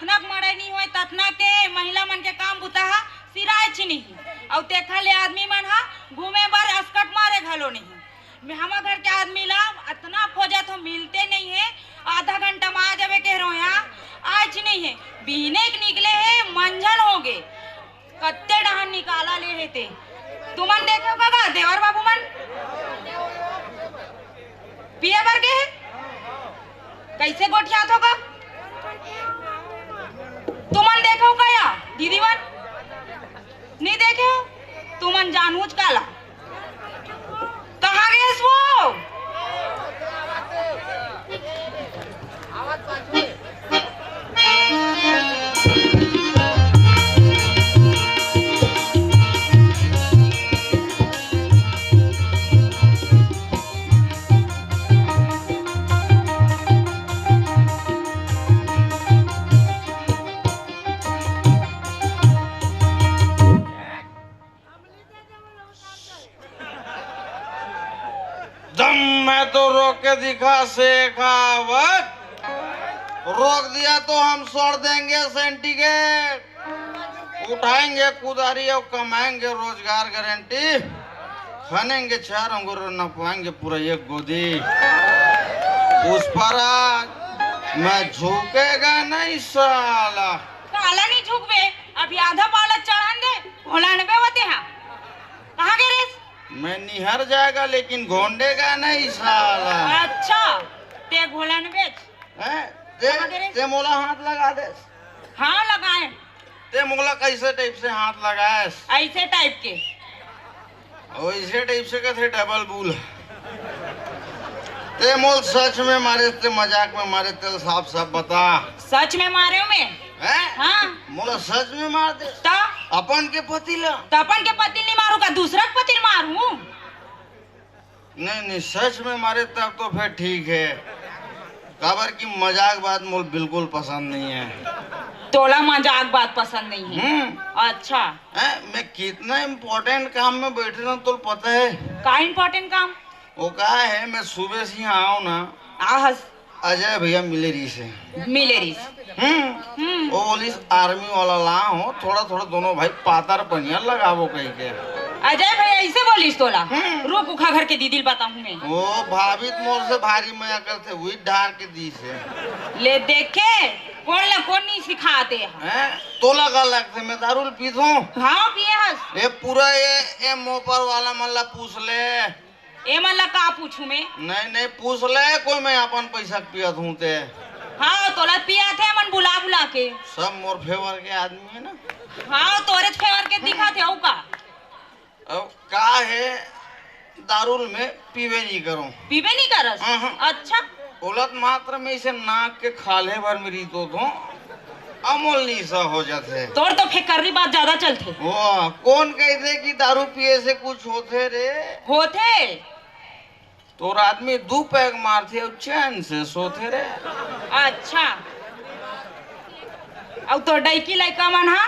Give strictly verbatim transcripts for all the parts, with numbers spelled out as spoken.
जतना के मड़ई नहीं होय, ततना के महिला मन के काम बुता ह सिरायच नहीं। अउ तेखर ले आदमी मन ह घूमे बर असकट मारे घलो नहीं। मैं हमर घर के आदमी ला अतना खोजत हो, मिलते नहीं है। आधा घंटा में आ जाबे कह रहो, यहाँ आयच नहीं है। बिहने के निकले है, मंझन हो गे। कत्ते डहान निकाला ले हे ते। तुमन देखे हो का, देवर बाबू मन? पिए बर गे हे? कइसे गोठियात हो का? तुमन देखे हो का या, दीदी मन? नहीं देखे हो? तुमन जानहूच काला? कहाँ गेस वो? दम है तो रोक के दिखा शेखावत। रोक दिया तो हम छोड़ देंगे सेंटीग्रेड। उठाएंगे कुदारी और कमाएंगे रोजगार गारंटी। खनेंगे चार अंगुर और नपवाएंगे पूरा एक गोदी। पुष्पराज, मैं झुकेगा नहीं साला। काला नहीं झुकबे, अभी आधा पालक चढ़न दे, भोलानबे होते हैं। कहाँ गे रेस? मैं निहर जाएगा लेकिन घोंडेगा नहीं साला। अच्छा, ते घोलन बेच। हैं? ते, कहाँ गे रे? ते मोला हाथ लगा दे। हाँ, लगाए। ते मोला कैसे टाइप से हाथ लगाएस? ऐसे टाइप के। वैसे टाइप से कहते डबल बुल। ते मोल सच में मारे, ते मजाक में मारे, ते साफ साफ बता। सच में मारे हो मैं। हैं? हाँ। मोला सच में मार दे। तो? अपन के पति ला। तो अपन के पति नहीं मारू का, दूसरा के पति मारू? नहीं, नहीं, सच में मारे तब तो फिर ठीक है। काबर की मजाक बात मोल बिल्कुल पसंद नहीं है। तोला मजाक बात पसंद नहीं है? हम्म। अच्छा। हैं, मैं कितना इंपॉर्टेंट काम में बैठे रहूं, तोला पता है? का इंपॉर्टेंट काम? वो का है, मैं सुबह से यहाँ आऊँ ना। आहस। अजय भैया मिले रहिस हे। मिले रहिस। हम्म। हम्म। वो बोलिस, "आर्मी वाला ला हो, थोड़ा थोड़ा दोनों भाई पातर पनिया लगाबो," कहि के। अजय भैया ऐसे बोलिस तोला? हम्म। रुक, उखा घर के दीदी ल बताहूँ मैं। वो भाभी त मोर से भारी मया करथे, वही डार के दीस हे। ले देखे, कोन ला कोन नहीं सिखाते हैं। हैं? तोला का लगथे, मैं दारू ल पीथों? हाँ, पिए हस। ये पूरा ये, ये मोपर वाला मन ला पूछ ले। एमन ला का पूछूं मैं? नहीं, नहीं, पूछ ले कोई, मैं अपन पैसा के पियत हूँ ते। हाँ, तोला पियाथे एमन बुला बुला के। सब मोर फेवर के आदमी है ना। हाँ, तोरे फेवर के दिखाथे, अउ का? अब का है, दारू ल मैं पीबे नहीं करूँ। पीबे नहीं करस? अहं। अच्छा। बोलत मात्र में इसे नाक के खाल्हे भर में रीतो थो। अमोल निशा हो जाथे। तोर तो फेकर्री बात ज्यादा चलथे। वो कोन कहिथे कि दारू पिए से कुछ होथे रे? होथे। तोर आदमी दू पैग मारथे अउ चैन से सोथे रे। अच्छा। अउ तोर डैकी लइका मन हा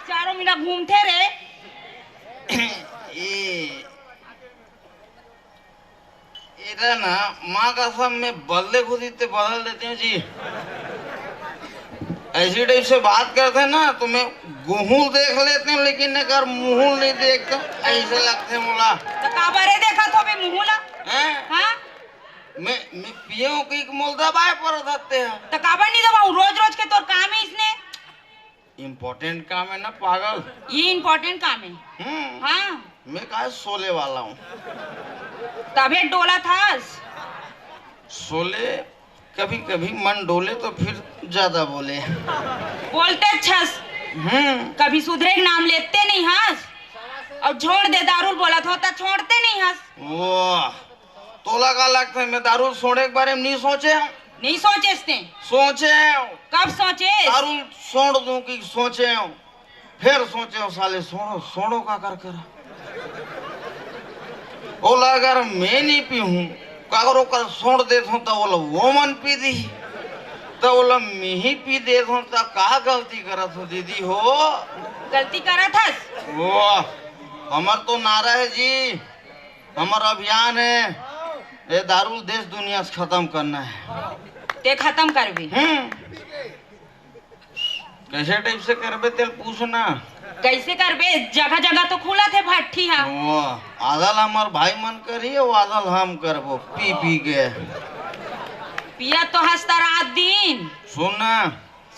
चारों मिला घूमथे रे। ए एला ना, माँ कसम, मैं बदले खुदी ते बदल देते हूँ जी। ऐसी टाइप से बात करते हैं ना, तो मैं गुहुल देख लेते हूँ, लेकिन अगर मुहुल नहीं देखते हूँ, ऐसे लगते हैं मोला। तो काबरे देखत होबे मुहुला? हैं? हाँ? मैं, मैं पिए हूँ कि मोल दबाए पर धरते हैं। तो काबर नहीं दबाऊँ? रोज रोज के तोर काम है इसने। इंपॉर्टेंट काम है ना पागल। ये इंपॉर्टेंट काम है। हम्म। हाँ। मैं का शोले वाला हूँ। तभे डोलत हस। शोले, कभी कभी मन डोले तो फिर ज्यादा बोले। बोलते छस। हम्म। कभी सुधरे के नाम लेते नहीं हस। अउ छोड़ दे, दारू बोलत हो तो छोड़ते नहीं हस। वाह। तोला का लगथे, मैं दारू छोड़े के बारे में नहीं सोचे हूँ। नहीं सोचेस ते? सोचे हूँ। कब सोचेस? दारू छोड़ दूँ कि सोचे हूँ। फिर सोचे हूँ, साले छोड़ो, छोड़ो का कर कर। ओला अगर मैं नहीं पीहूँ, काकरो कर छोड़ देत हूँ, तो ओला वो मन पी दी, तो ओला मैं ही पी देत हूँ, तो का गलती करत हो दीदी हो? गलती करत हस? वो हमर तो नारा है जी, हमर अभियान है, ये दारू देश दुनिया से खत्म करना है। ते खत्म करबे? हम्म। कइसे टाइप से करबे, तेला पूछ ना। कइसे करबे? जगह जगह तो खुलत हे भट्ठी हा। ओ, आधा ल हमर भाई मन करही, अउ आधा ल हम करबो, पी पी के। पिया तो हस त रात दिन। सुन ना।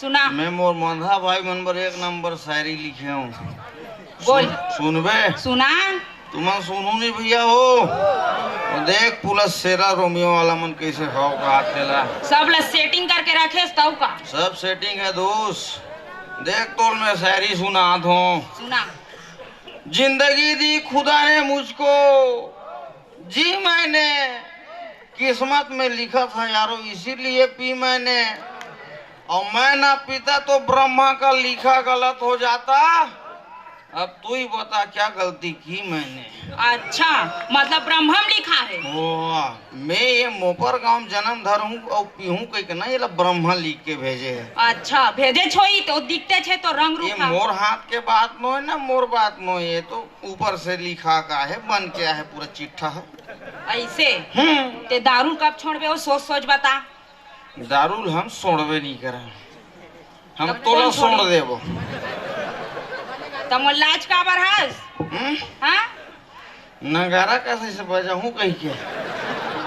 सुना। मैं मोर मंधा भाई मन बर एक नंबर शायरी लिखे हूँ। बोल। सुन, सुनबे? सुना। तुमन सुनू नहीं भैया हो। वो देख, पूरा शेरा रोमियो वाला मन कइसे हव का तेला। सब ला सेटिंग करके रखेस तउ का? सब सेटिंग है दोस्त। देख, तोल मैं शायरी सुनात हूँ। सुना। जिंदगी दी खुदा ने मुझको, जी मैंने, किस्मत में लिखा था यारो, इसीलिए पी मैंने। और मैं ना पीता तो ब्रह्मा का लिखा गलत हो जाता। अब तू ही बता, क्या गलती की मैंने? अच्छा, मतलब ब्रह्मम लिखा है। वाह, मैं ये मोपर गांव जन्म धर हूँ और पीहूँ कह के ना, ये ला ब्रह्मा लिख के भेजे है। अच्छा, भेजे छोई तो दिखते छे तो रंग रूप ये हा। मोर हाथ के बात नो है ना, मोर बात नो है, ये तो ऊपर से लिखा का है, बन के आहे पूरा चिट्ठा है। ऐसे? हम्म। ते दारू कब छोड़बे, वो सोच सोच बता। दारू ल हम सोड़बे नहीं करा, हम तब तोला कौन सोड़ छोड़ी? देबो। त मोर लाज काबर हस? हम्म? हाँ? नगारा कइसे से बजाहूँ कहि के।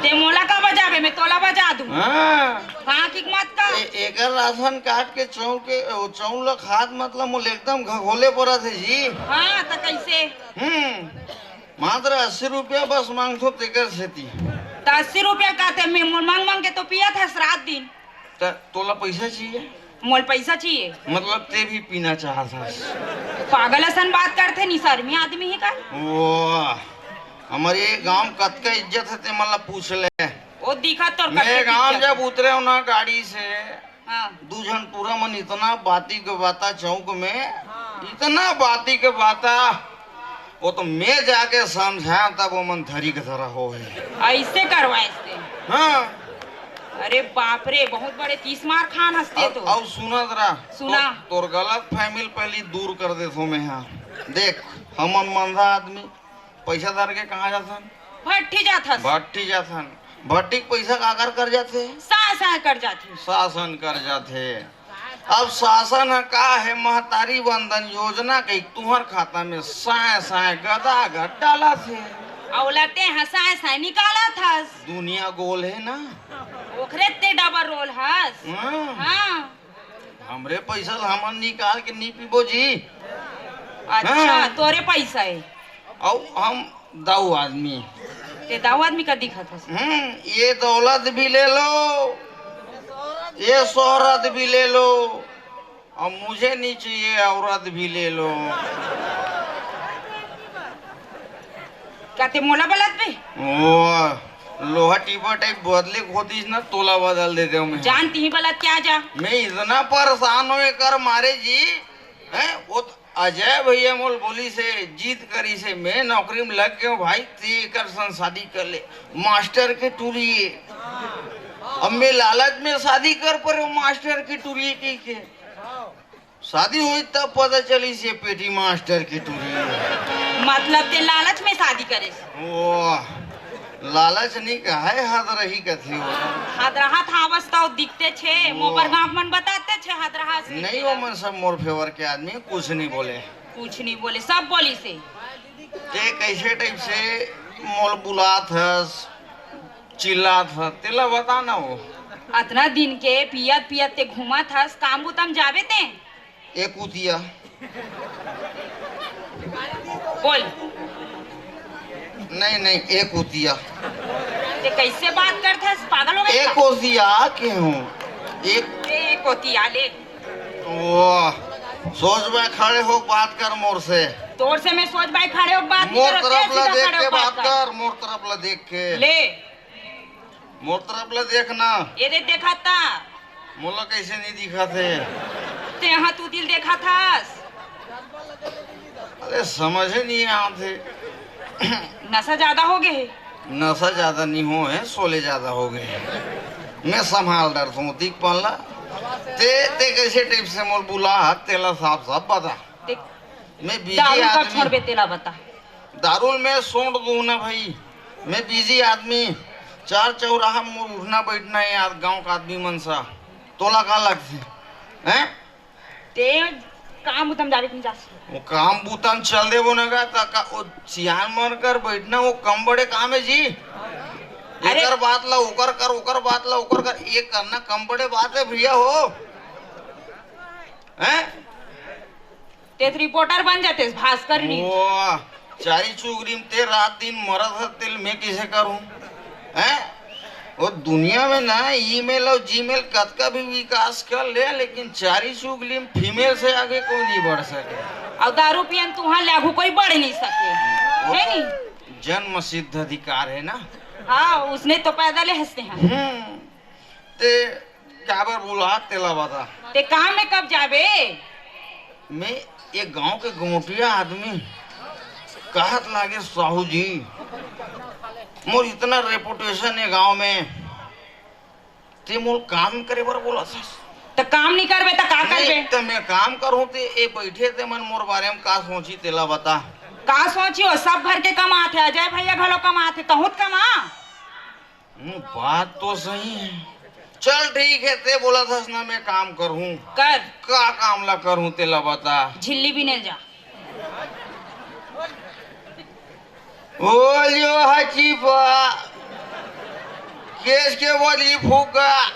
ते मोला का बजाबे, मैं तोला बजा दूँ। हाँ। हाँ, की मत का। ए-, एकर राशन कार्ड के चौक के, ओ, चौक ल खात मतलब मोला एकदम घघोले परत हे जी। हाँ, त कइसे? हम्म। मात्र अस्सी रुपया बस मांगथो तेकर सेती। त अस्सी रुपया का ते मैं मोर मांग मांग के तो पियत हस रात दिन। त तोला पैसा चाहिए? मोल पैसा चाहिए। मतलब ते भी पीना चाहत हस? पागल असन बात करथे, निसरमी आदमी हे का? वाह, हमर ये गांव कतका इज्जत हे ते मन ला पूछ ले। ओ दिखत तोर मैं कतका गांव इज्जत। जब उतरे हूँ ना गाड़ी से, हाँ। दू झन टूरा मन इतना बाती के बाता चौक में, हाँ। इतना बाती के बाता, वो तो मैं जाके समझाया तब वो मन धरी के धरा हो है। ऐसे करवाए से। हाँ। अरे बाप रे, बहुत बड़े तीस मार खान हंसते अब, तो। अब सुनत रहा। सुना। तो, तोर गलत फहमी ल पहली दूर कर देथो मैं, हाँ। देख, हमन मंदा आदमी, पैसा धर के कहाँ जाथन? भट्ठी जाथस। भट्ठी जाथन। भट्ठी के पैसा काकर कर जाथे? साय साय कर जाथे। शासन कर जाथे। अब शासन ह का हे, महतारी वंदन योजना के तुहर खाता में साय साय गदा गद डालत हे। अउ ला ते ह साय साय निकालत हस। दुनिया गोल हे ना। ओखरे ते डबल रोल हस। हाँ। हाँ। हमरे पैसा ल हमन निकाल के नी पीबो जी। अच्छा, हाँ। तोरे पैसा हे। अउ हम दाऊ आदमी। ते दाऊ आदमी का दिखत हस? हम्म, ये दौलत भी ले लो, ये शोहरत भी ले लो, अब मुझे नहीं चाहिए, औरत भी ले लो। का ते मोला बलत बे? ओ, लोहा टीपा टाइप बदले खोदिस ना, तोला बदल देते हूँ मैं। जान तिही बलत क्या जा? मैं इतना परेशान हूँ एकर मारे जी, हैं? वो तो अजय भैया मोल बोली से, जीत करी से, मैं नौकरी में लग गया हूँ भाई, ते एकर संग शादी कर ले, मास्टर के टूरी है। अब मैं लालच में शादी कर पड़े हूँ मास्टर के टूरी की के। शादी होई तब पता चली से पेटी मास्टर के टूरी है। मतलब ते लालच में शादी करे से? वाह, लालच नहीं कहे, हद रही कथी हो। हद रहा था अवस्था दिखते छे, ओ। मोबर गांव मन बताते छे हद रहा से। नहीं, वो मन सब मोर फेवर के आदमी, कुछ नहीं बोले। कुछ नहीं बोले, सब बोली से। ते कैसे टाइप से मोल बुलात हस, चिल्लात हस, तेला बता ना वो। अतना दिन के पियत पियत ते घूमत हस, काम बुतम जाबे ते? एक उतिया। बोल। नहीं, नहीं, एक उतिया। ते कैसे बात करत हस? पागल हो गया एक का? उतिया के हूँ। एक एक उतिया ले। वाह, सोच भाई खड़े हो बात कर मोर से। तोर से मैं सोच भाई खड़े हो बात नहीं मोर करो, तरफ ला सीधा देख खड़े के हो बात बात कर। कर, मोर तरफ ला देख के। ले। मोर तरफ ला देख ना। ये दे देखा ता। मोला कैसे नहीं दिखा थे? ते हाँ तू दिल देखा थास। अरे समझ ही नहीं आते। नशा ज्यादा हो गए हे। नशा ज्यादा नहीं हो है, सोले ज्यादा हो गए हैं। मैं संभाल डरता हूँ, दिख पाला। ते, ते कैसे टाइप से मोल बुला, तेला साफ साफ बता। देख, मैं बीजी दारू कब आदमी। छोड़बे तेला बता। दारू में सोंट दूँ ना भाई, मैं बीजी आदमी। चार चौराहा मोर उठना बैठना है यार, गांव का आदमी मन सा। तोला का लगथे? हैं? ते काम बुता म जाबे कि नहीं जास? वो काम बुता म चल देबो न गा, त का, वो सियान मन कर बैठना, वो कम बड़े काम है जी। अरे एकर बात ला ओकर कर, ओकर बात ला ओकर कर, ये करना कम बड़े बात है भैया हो। हैं? ते तो रिपोर्टर बन जाते, भास्कर नहीं। वाह, चारी चुगरी म ते रात दिन मरत हस, तेल मैं किसे करूं? हैं? वो दुनिया में ना ईमेल और जीमेल कतका भी विकास कर ले, लेकिन चारी चुगली में फीमेल से आगे कोई नहीं बढ़ सके। और दारू पियन तुहां ले आगू कोई बढ़ नहीं सके, वो है तो नहीं? जन्म सिद्ध अधिकार है ना। हाँ, उसने तो पैदा ले हंसते हैं। हम्म, ते काबर बुला तेला बता। ते काम में कब जाबे? मैं एक गांव के गोटिया आदमी कहत लागे साहू जी, मोर इतना रेपुटेशन है गांव में, ते मोर काम करे बर बोला था। त काम नहीं करबे त का नहीं, करबे? त मैं काम करूं ते ए बैठे ते मन मोर बारे में का सोची तेला बता। का सोची हो, सब घर के कमात है, अजय भैया घलो कमात है, तहूं त कमा। हम्म, बात तो सही है। चल ठीक है, ते बोला था ना मैं काम करूं। कर। का काम ला करूं तेला बता। झिल्ली बिने ल जा। ओ लियो हची बा। केस के बदली फूका।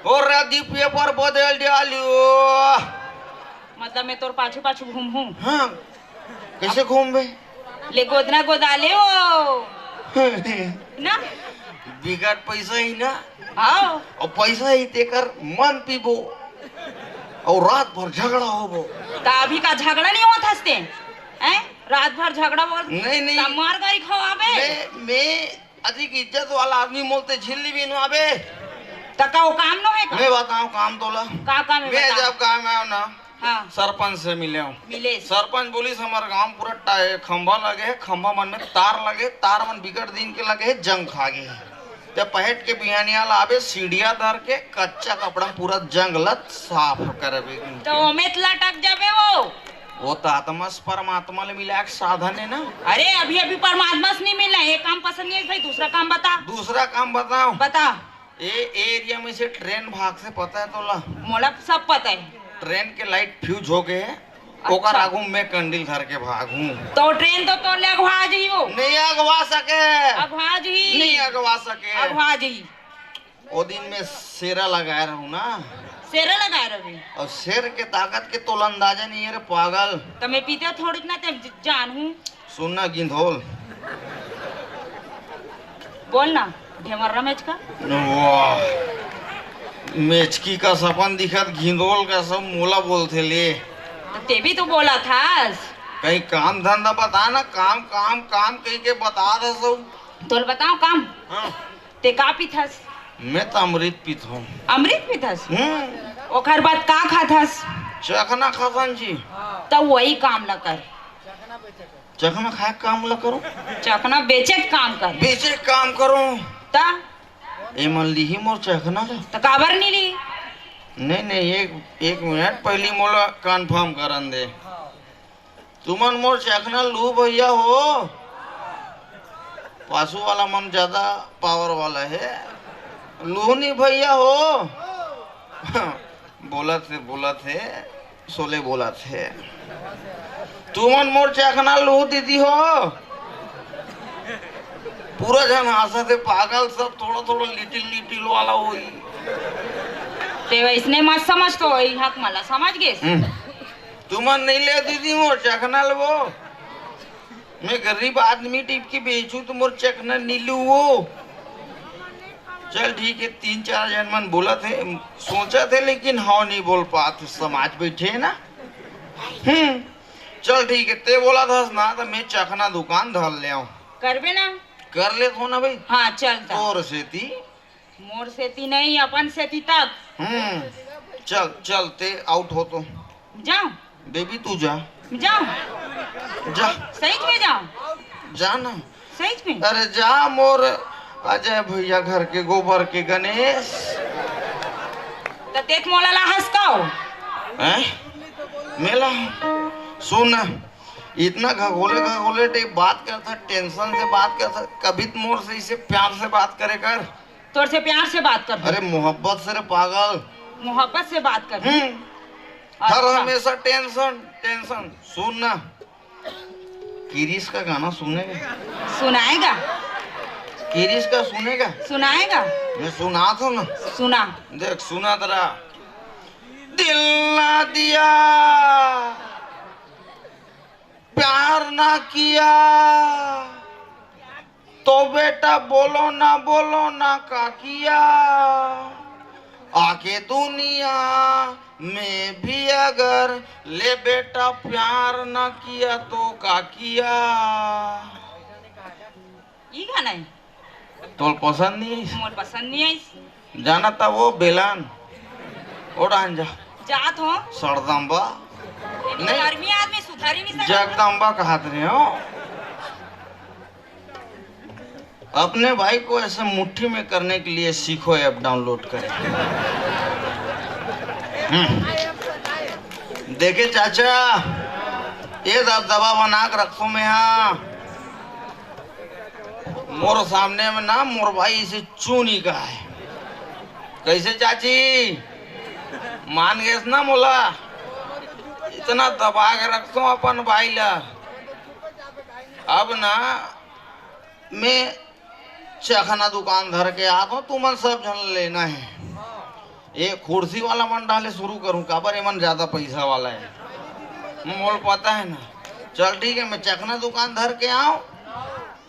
और राती पेपर बदल डालियो। मतलब मैं तोर पाछू पाछू घूमहूं? हाँ, कैसे घूमबे? ले गोदना गोदा ले वो। ना? बिकट पैसा ही ना। हाँ। और पैसा ही तेकर मन पीबो। और रात भर झगड़ा होबो। त अभी का झगड़ा नहीं होत हंसते? हैं? रात भर झगड़ा बोल। नहीं, नहीं। त मार गारी खवाबे। मैं, मैं अधिक इज्जत वाला आदमी मोल ते झिल्ली बिनवाबे। त का वो काम नो है का? मैं बताऊं काम तोला। का काम है मैं बता। जब गांव में आयो ना, हाँ। सरपंच से मिले हूँ। मिले। सरपंच बोलिस, "हमारे गांव पूरा टा-, खंभा लगे है, खंभा मन में तार लगे, तार मन बिकट दिन के लगे है, जंग खा गए है।" जब पहट के बिहानिया ला आबे, सीढ़िया धर के कच्चा कपड़ा में पूरा जंग ला साफ करबे। तो ओमे त लटक जाबे वो। वो तो आत्मा से परमात्मा ले मिला के साधन है ना। अरे अभी अभी परमात्मा से नहीं मिला, ये काम पसंद नहीं है भाई, दूसरा काम बता। दूसरा काम बताओ। बता। ए, ए एरिया में से ट्रेन भाग से पता है तोला? मोला सब पता है। ट्रेन के लाइट फ्यूज हो गए है, अच्छा। ओकर आगू में कंडील धर के भागूं। तो ट्रेन तो तोर ले अगवा जही वो। नहीं अगवा सके। अगवा जही। नहीं अगवा सके। अगवा जही। ओ दिन में सेरा लगाए रहूं ना। सेरा लगाए रहूं। और शेर के ताकत के तोला अंदाजा नहीं है रे पागल। तो मैं पीते थोड़ी ना ते ज-, जानहूं। सुनना गिंधोल। बोल ना, ढेमर्रा मेचका। वाह, मेचकी का सपन दिखत, घिंधोल का सब मोला बोलथे ले। तो ते भी तो बोला था। कहीं काम धंधा बता ना, काम काम काम कहीं के बता दे सब। तोल बताओ काम। हाँ। ते का पीथस? मैं तो अमृत पीत हूँ। अमृत पीथस? हम्म। ओकर बाद का खाथस? चखना खाथन जी। तो वही काम ला कर। चखना खाए काम ला करो। चखना बेचे के काम कर। बेचे के काम करो। ता? एमन लीही मोर चखना ला। त काबर नी ली? नहीं, नहीं, एक, एक मिनट, पहली मोला confirm करन दे। तुमन मोर चखना लू भैया हो? पासू वाला मन ज्यादा power वाला है। लू नी भैया हो? बोलत हे, बोलत हे, सोले बोलत हे। तुमन मोर चखना लू दीदी हो? पूरा झन हाँसत हे, पागल सब थोड़ा थोड़ा little little वाला होई। ते वैसने मत समझ तो, वही हक मला समझ गेस। हम्म। तुमन नहीं ले दीदी मोर चखना लेबो? मैं गरीब आदमी टिप के बेचू तो मोर चखना नी लू वो। चल ठीक है, तीन चार जन मन बोलत हे, सोचत हे, लेकिन हव नहीं बोल पात, समाज बैठे है ना। हम्म, चल ठीक है, ते बोलत हस ना, तो मैं चखना दुकान धर ले आऊं। करबे ना? कर लेत हो ना भाई। हाँ, चल त। तोर सेती। मोर सेती नहीं, अपन सेती तक। हम्म, चल, चल, ते out हो तो। जाओ। बेबी, तू जा। जाओ। जा। सही में जाओ। जा ना। सही में? अरे जा मोर अजय भैया घर के गोबर के गणेश। त देख मोला ला हंस का हो। हैं? मेला? सुन ना, इतना घगोले घगोले टाइप बात करता, tension से बात करता, कभी तो मोर से इसे प्यार से बात करे कर। तोर से प्यार से बात कर। अरे मोहब्बत से रे पागल। मोहब्बत से बात कर। हम्म। हर हमेशा टेंशन, टेंशन। सुन ना, किरिस का गाना सुनेगा? सुनाएगा। किरिस का सुनेगा? सुनाएगा। मैं सुना था ना। सुना। देख, सुना तेरा। दिल ना दिया, प्यार ना किया, तो बेटा बोलो ना, बोलो ना का किया। आके दुनिया में भी अगर ले बेटा प्यार ना किया तो का किया। ई गाना है? तोल पसंद नहीं है? मोर पसंद नहीं है। जाना था वो बेलान, ओढ़ान जा। जात हो। सरदम्बा। नहीं। आर्मी आदमी सुधारी नहीं सकता। जगदम्बा कहात रहे हो। अपने भाई को ऐसे मुट्ठी में करने के लिए सीखो, ऐप डाउनलोड करें। हम्म। देखे चाचा, ये दबदबा बना के रखो मैं यहाँ। मोर सामने में ना मोर भाई इसे चूनी का है। कैसे चाची, मान गए ना मोला? इतना दबा के रखो अपन भाई ला। अब ना मैं चखना दुकान धर के आत हूँ, तुमन सब झन लेना है। ये कुर्सी वाला मन डाले शुरू करूँ, काबर एमन ज्यादा पैसा वाला है, मोल पता है ना। चल ठीक है, मैं चखना दुकान धर के आऊँ।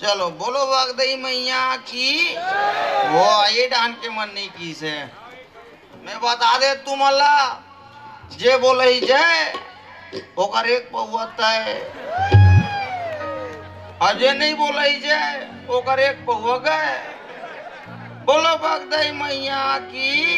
चलो बोलो बगदई मैया की। वो ये डान के मन नहीं की से। मैं बता दे तुमला, जे बोलही जय, ओकर एक पौवा तय। अउ जे नहीं बोलही जय, ओकर एक पौवा गय। बोलो बगदई मैया की।